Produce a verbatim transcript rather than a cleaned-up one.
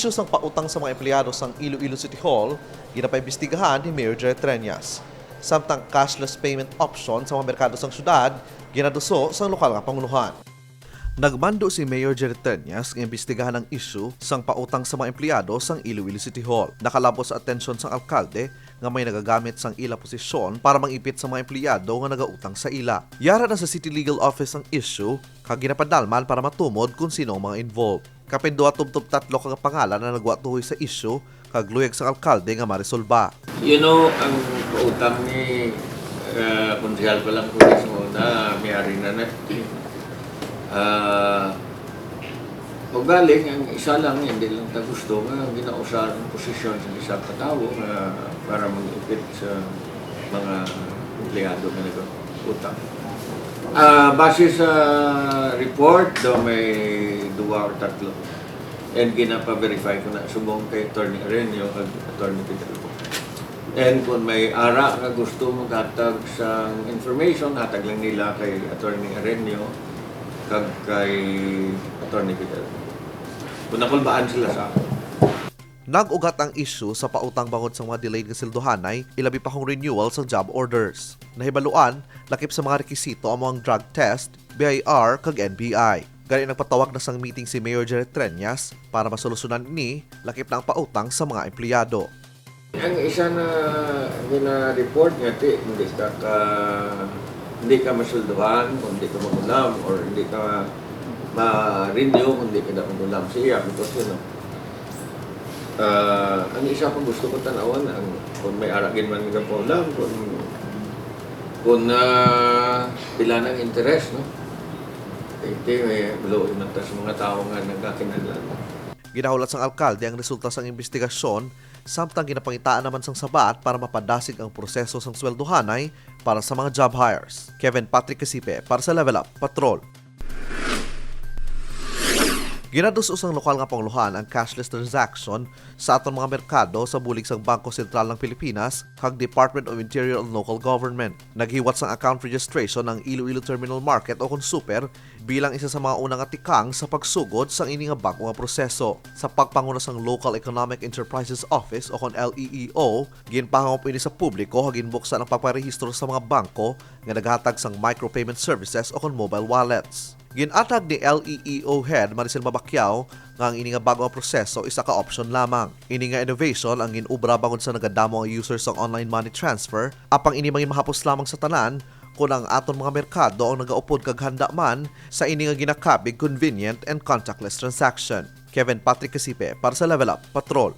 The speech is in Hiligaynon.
Isyu sang pautang sa mga empleyado sang Iloilo City Hall ginapaimbestigahan ni Mayor Jerry Treñas, samtang cashless payment option sa mga merkado sang syudad ginaduso sang lokal nga pangulohan. Nagmando si Mayor Jerry Treñas nga imbestigahan ang isyu sang pautang sa mga empleyado sang Iloilo City Hall. Nakalabot sa atensyon sang alkalde nga may nagagamit sang ila posisyon para mangipit sa mga empleyado nga nagautang sa ila. Yara na sa City Legal Office ang isyu kag ginapadalman para matumod kon sino ang mga involved. Kapin duha tubtob tatlo ka pangalan ang nagwa tuhoy sa isyu kag luyag sang alkalde nga maresolba. You know, ang pautang ni, uh, Konsehal pa lang ko sa una, may ari na na. Ah, ugaling, ang isa lang, hindi lang ta gusto nga ginausa ang posisyon sa isang katawo nga para mag-ipit sa mga empleyado nga nag-utang. Ah, base sa report, daw may duwa or tatlo. And ginapa-verify ko na subong kay Attorney Arenio kag Attorney Fidalgo. And kung may ara nga gusto maghatag sang information, hatag lang nila kay Attorney Arenio kag kay Attorney Fidalgo. Kung nakulbaan sila sa akin. Nag-ugat ang isyu sa pautang bangod sa mga delayed nga sweldohanay, ilabi pa kung renewal sang job orders. Nahibaluan, lakip sa mga rekisito amo ang drug test, B I R, kag N B I. Gani nagpatawag na sang meeting si Mayor Jerry Treñas para masolusyonan ini, lakip na ang pautang sa mga empleyado. Ang isa na gina-report nga ti, hindi ka, ka, hindi ka masulduhan, kung hindi ka magulam, or hindi ka ma-renew, kung hindi ka na magulam siya, because, you know, ah, ang isa pa gusto ko tanawan, ang, kung may ara gid man nga paulam, kung, kung, ah, pila nang interest, no? Hindi, may luoy man ta sa mga tao nga nagkakinahanglan. Ginahulat sang alkalde ang resulta sang imbestigasyon, samtang ginapangitaan naman sang sabat para mapadasig ang proseso sang sweldohanay para sa mga job hires. Kevin Patrick Casipe para sa Level Up Patrol. Ginadus-o sang lokal nga pangulohan ang cashless transaction sa aton mga merkado sa bulig sang Bangko Sentral ng Pilipinas kag Department of Interior and Local Government. Naghiwat sang account registration ang Iloilo Terminal Market o kon Super bilang isa sa mga una nga tikang sa pagsugod sang ini nga bag-o nga proseso. Sa pagpanguna sang Local Economic Enterprises Office o kon L E E O, ginpahangop ini sa publiko nga ginbuksan ang pagparehistro sa mga bangko nga naghatag sang micropayment services o kon mobile wallets. Gin-atag ni L E E O Head Maricel Mabacquiao nga ang ini nga bag-o nga proseso isa ka option lamang. Ini nga innovation ang gin-ubra bangod sa nagadamo ang users sang online money transfer, apang ini manginmahapos lamang sa tanan kon ang aton mga merkado ang nagaupod kag handa man sa ini nga ginakabig convenient and contactless transaction. Kevin Patrick Casipe para sa Level Up Patrol.